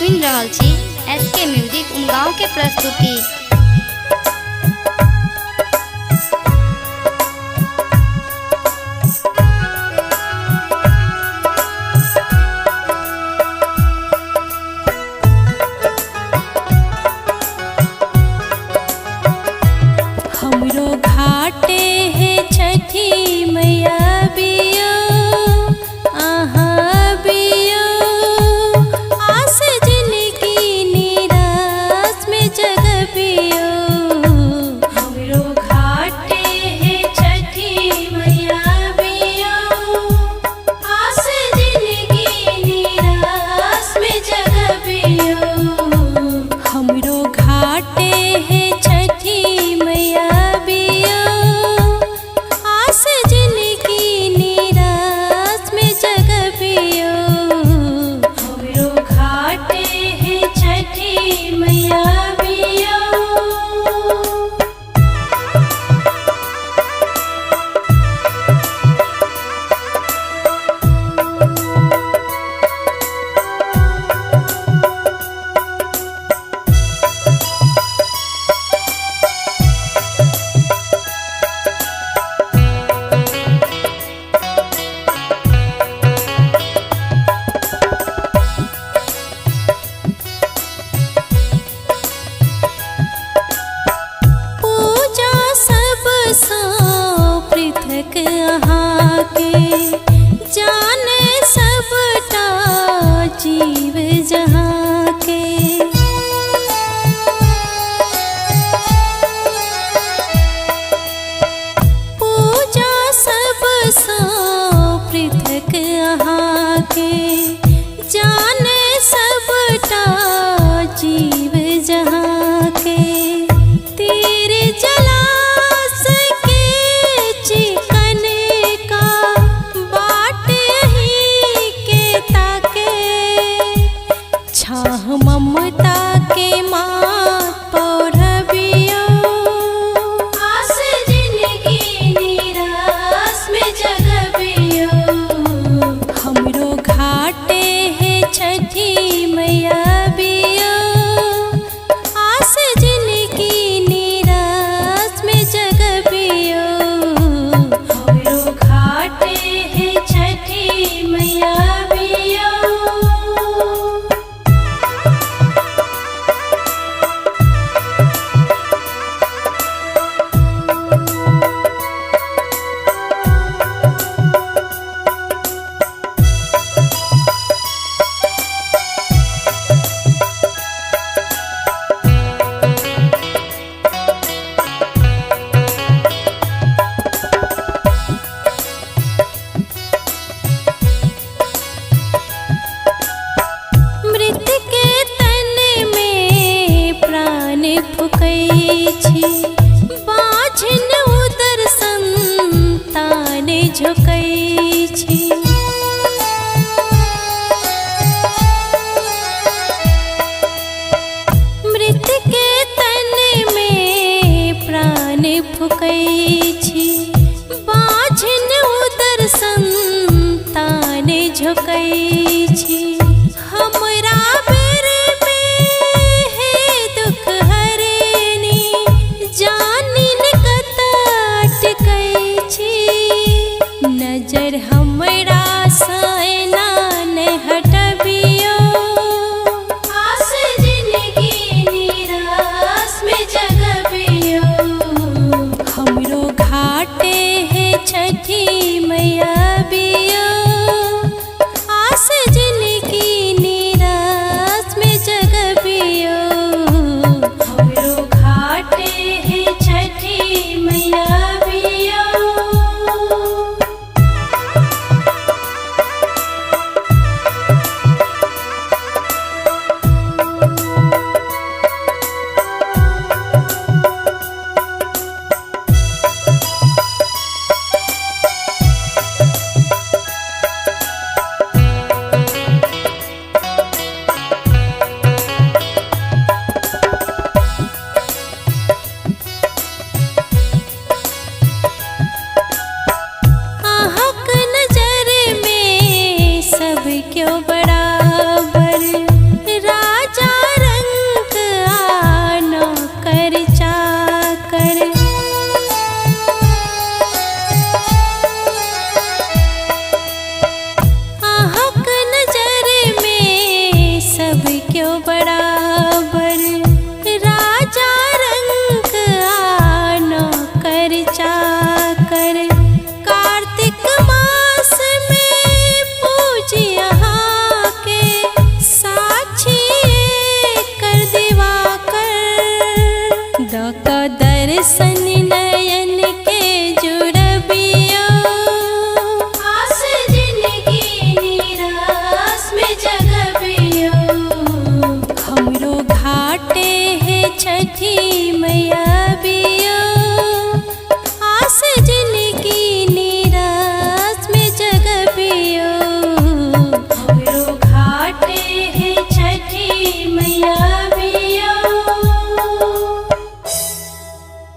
सुनि रहल छी एस के म्यूजिक उमगांव के प्रस्तुति। हमरो घाटे है छठी मैया बियो आहाँ बियो, आस जिनकी निराश में जगबियो। हमरो घाटे है छठी मैया बियो, आस जिनकी निराश में जगबियो। हमरो घाटे है छठी मैया बियो, आस जिनकी निराश में जगबियो। हमरो घाटे है छठी मैया बियो। पूजा सबसँ पृथक अहाँके, जाने सबटा जीव जहाँ के। पूजा सबसँ पृथक अहाँके, जाने सबटा जीव जहाँ के। तेरे जलास के चिकन का बाट ही के ताके, छाह ममता के मात पौरबियो। आस जिनकी निराश में जगबियो। हमरो घाटे है छठी मैया बियो, आस जिनकी निराश में जगबियो। हमरो घाटे है छठी मैया बियो। मृत के तन में प्राण फुकै छी, बाझिन उदर संतान झोकै छी। मृत के तन में प्राण फुकै छी, बाझिन उदर संतान झोकै छी। हमरा बेर में हे दुख हरेनी, जानिन कत अटकै छी। नजर हमरा सँ एना ने हटबियो, आस जिनकी निराश में जगबियो। हमरो घाटे है छठी मैया बियो, आस जिनकी जिनगी।